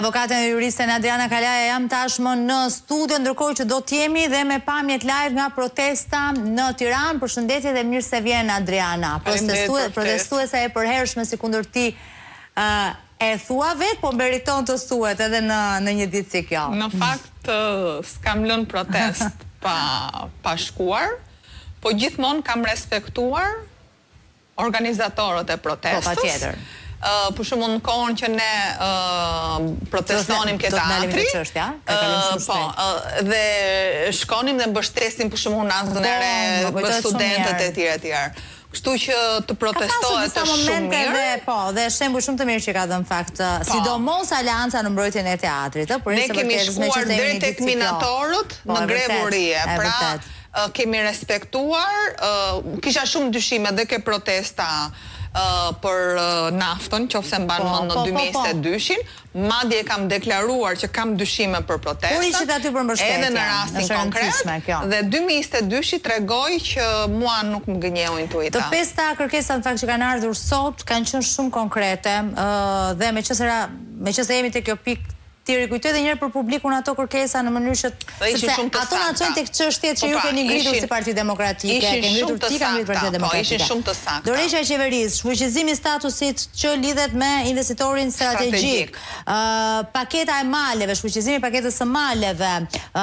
Avokaten dhe juristen Adriana Kalaja jam tashmë në studio, ndërkohë që do të jemi dhe me pamjet live nga protesta në Tiranë. Përshëndetje dhe mirë se vjen Adriana. Protestuese e përhershme sikundër ti e thua vetë, po meriton të thuhet edhe në në një ditë si kjo. Në fakt s'kam lënë protestë pa pa shkuar, po gjithmonë kam respektuar organizatorët e protestës. Po, patjetër. Për shembull në kohën që ne protestonim ke teatri, po, dhe shkonim dhe mbështesnim për shembull Unazën e Re, po, studentët e tjerë e tjerë. Kështu që të protestohet është shumë mirë. Dhe, po, dhe shembuj shumë të mirë që ka dhënë fakt, po. sidomos Aleanca në mbrojtjen e teatrit, ë, por ne kemi shkuar deri tek minatorët po, në grevë urie. Pra, Kemi respektuar, kisha shumë dyshime dhe ke protesta për naftën, qoftë se mban po, mend në 2022-shin, po, po. madje kam deklaruar që kam dyshime për protestën, edhe në rastin konkret, dhe 2022-shi tregoi që mua nuk më gënjeu intuita. Të pesta kërkesat në fakt që kanë ardhur sot kanë qenë shumë konkrete, dhe meqenëse jemi te kjo pikë T'i rikujtoj edhe një herë për publikun ato kërkesa në mënyrë që sepse ato na çojnë tek çështjet që po ju pra, keni ngritur si Parti Demokratike, keni ngritur ti ka ngritur Partia po, Demokratike. Ishin shumë të sakta. Dorëheqja e qeverisë, shfuqizimi i statusit që lidhet me investitorin strategjik, paketa e maleve, shfuqizimi i paketës së maleve,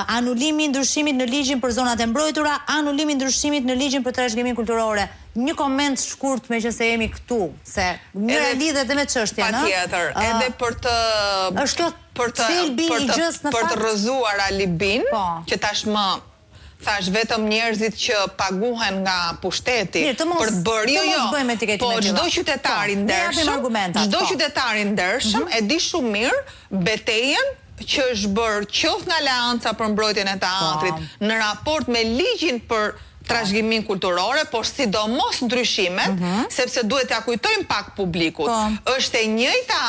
anulimi i ndryshimit në ligjin për zonat e mbrojtura, anulimi i ndryshimit në ligjin për trashëgiminë kulturore. Një koment shkurt meqenëse jemi këtu, se njëra lidhet edhe me çështjen, ë? Patjetër, edhe për të Është kjo për të thelbi për i të gjësë në për të fakt? rrëzuar alibinë, Po. që tashmë thashë vetëm njerëzit që paguhen nga pushteti Mirë, të mos për të bërë, të jo mos jo, bëjmë etiketime po të çdo tilla. qytetar Po, i ne japim ndershëm, argumentat, çdo po. qytetar i ndershëm e di shumë mirë betejën që është bërë qoftë nga Aleanca për Mbrojtjen e Teatrit Po. në raport me ligjin për trashëgiminë kulturore, por sidomos ndryshimet, sepse duhet t'ia kujtojmë pak publikut. Po. Është e njëjta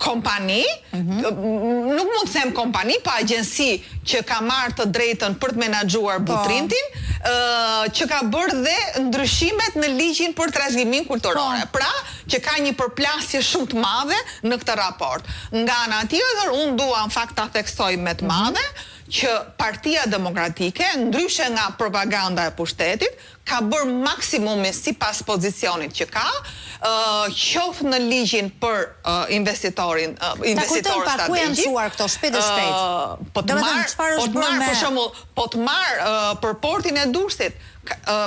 kompani, nuk mund të them kompani, po agjenci që ka marrë të drejtën për të menaxhuar Butrintin, që ka bërë dhe ndryshimet në ligjin për trashëgiminë kulturore. Pra, që ka një përplasje shumë të madhe në këtë raport. Nga ana tjetër, unë dua në fakt ta theksoj me të madhe, që Partia Demokratike, ndryshe nga propaganda e pushtetit, ka bërë maksimumin sipas pozicionit që ka, qoftë në ligjin për investitorin, Ta kujtojmë investitorët pak ku janë strategjik, çuar këto shpejt e shpejt. po të Domethënë marr, çfarë po është të bërë marr me për shembull, po të marr për portin e Durrësit,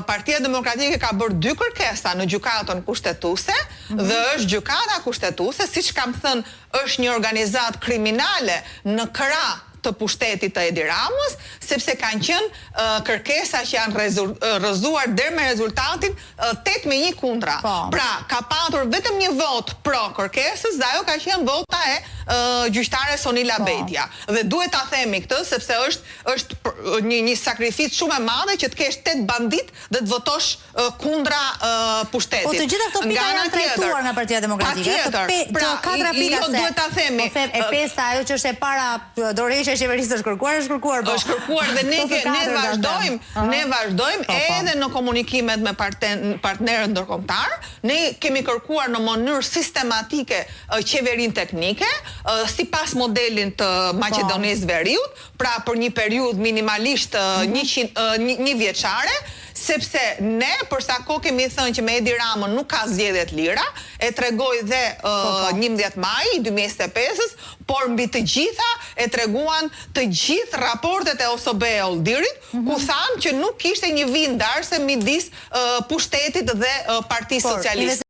Partia Demokratike ka bërë dy kërkesa në Gjykatën Kushtetuese dhe është Gjykata Kushtetuese, siç kam thënë, është një organizatë kriminale në krah të pushtetit të Edi Ramës, sepse kanë qenë kërkesa që janë rrëzuar deri me rezultatin 8 me 1 kundra. Po. Pra, ka patur vetëm një votë pro kërkesës dhe ajo ka qenë vota e gjyqtares Sonila Po. Bejtja. Dhe duhet ta themi këtë sepse është është një një sakrificë shumë e madhe që të kesh 8 banditë dhe të votosh kundra pushtetit. Po të gjitha këto pika janë trajtuar nga Partia Demokratike. Patjetër. Të Pra, katra pika jo se duhet ta themi. Po them e pesta ajo që është e para dorëheqja e qeverisë është kërkuar, është kërkuar po. Është kërkuar dhe ne Këto të ne katërta them. vazhdojmë, ne vazhdojmë Po, po. edhe në komunikimet me partnerët ndërkombëtar, ne kemi kërkuar në mënyrë sistematike qeverinë teknike, sipas modelin të Maqedonisë Veriut, pra për një periudhë minimalisht 100 një vjeçare, sepse ne për sa kohë kemi thënë që me Edi Ramën nuk ka zgjedhje të lira, e tregoi dhe 11 maji i 2025-ës, por mbi të gjitha e treguan të gjithë raportet e OSBE e ODIHR-it, ku thanë që nuk kishte një vijë ndarëse midis pushtetit dhe Partisë Socialiste.